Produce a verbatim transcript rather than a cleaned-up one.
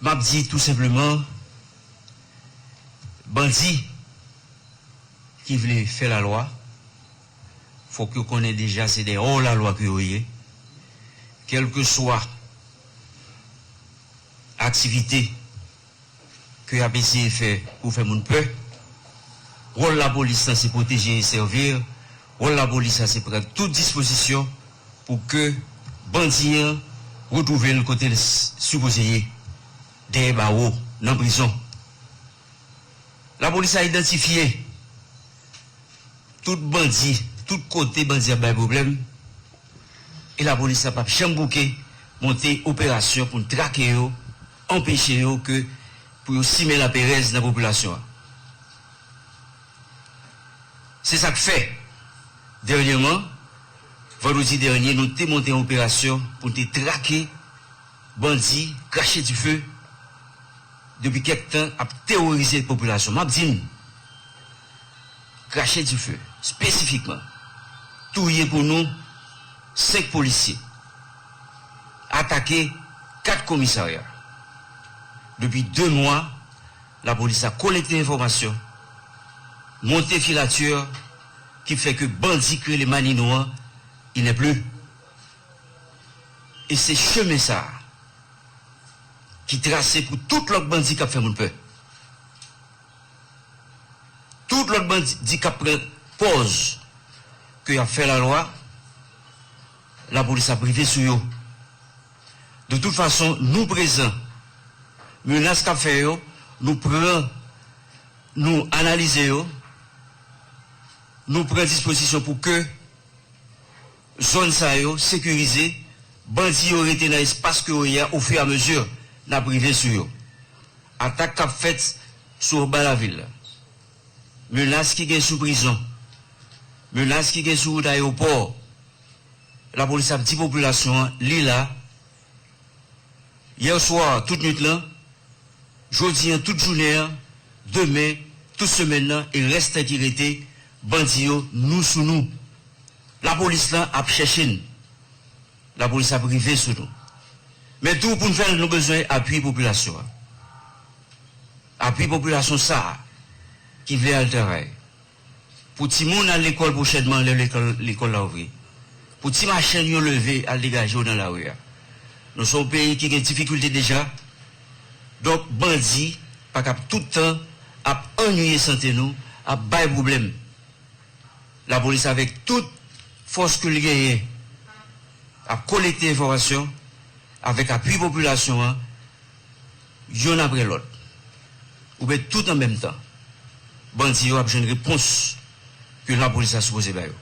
M ap di tou senpleman, bandi ki vle fè lalwa, fòk yo konnen deja se dèyè lalwa ke yo ye. Kèlkeswa aktivite ke y ap eseye fè pou fè moun pè, wòl lapolis la se pwoteje e sèvi. Wòl lapolis la se pran tout dispozisyon pou ke bandi an retwouve l kote l sipoze ye, dèyè bawo, nan prizon. Lapolis la idantifye tout bandi, tout kote bandi ap bay pwoblèm, e lapolis la p ap janm bouke monte operasyon pou n trake yo, anpeche yo ke pou yo simen laperèz nan popilasyon an. Se sa k fè, dènyèman, vandredi dènye, nou te monte yon operasyon pou n te trake bandi krache dife depi kèk tan ap teworize popilasyon. M ap di n, krache dife, espesifikman, touye pou nou senk polisye, atake kat komisarya. Depi de mwa, lapolis la kolekte enfòmasyon, monte filatè ki fè ke bandi k rele Manino an, il n'est plus. E se chemen sa a ki trase pou tout lòt bandi k ap fè moun pè. Tout lòt bandi k ap pran pòz ke y ap fè lalwa, lapolis ap rive sou yo. De tout fason, nou prezan. Menas k ap fè yo, nou pran, nou analize yo, nou pran dispozisyon pou ke zòn sa yo sekirize, bandi yo rete nan espas ke yo ye a, ofiramezi n ap rive sou yo. Atak k ap fèt sou anba lavil la, menas ki gen sou prizon, menas ki gen sou wout ayewopò, lapolis ap di popilasyon an, li la, yè swa, tout nwit lan, jodi an, tout jounen an, demen, tout semèn nan, e rès tan ki rete, bandi yo, nou sou nou. Lapolis lan ap chèche n. Lapolis ap rive sou nou. Men tou, pou n fè l, nou bezwen apui popilasyon an. Apui popilasyon sa a ki vle al travay. Pou timoun al lekòl pwochènman, lè lekòl, lekòl la ouvri. Pou ti machann yo leve al degaje yo nan lari a. Nou se yon peyi ki gen difikilte deja. Donk, bandi pa kab tout tan ap annuiye sante nou, ap bay pwoblèm. Lapolis avèk tout fòs ke l genyen ap kolekte enfòmasyon avèk apui popilasyon an, yonn apre lòt, oubyen tout an menm tan, bandi yo ap jwenn repons ke lapolis la sipoze ba yo.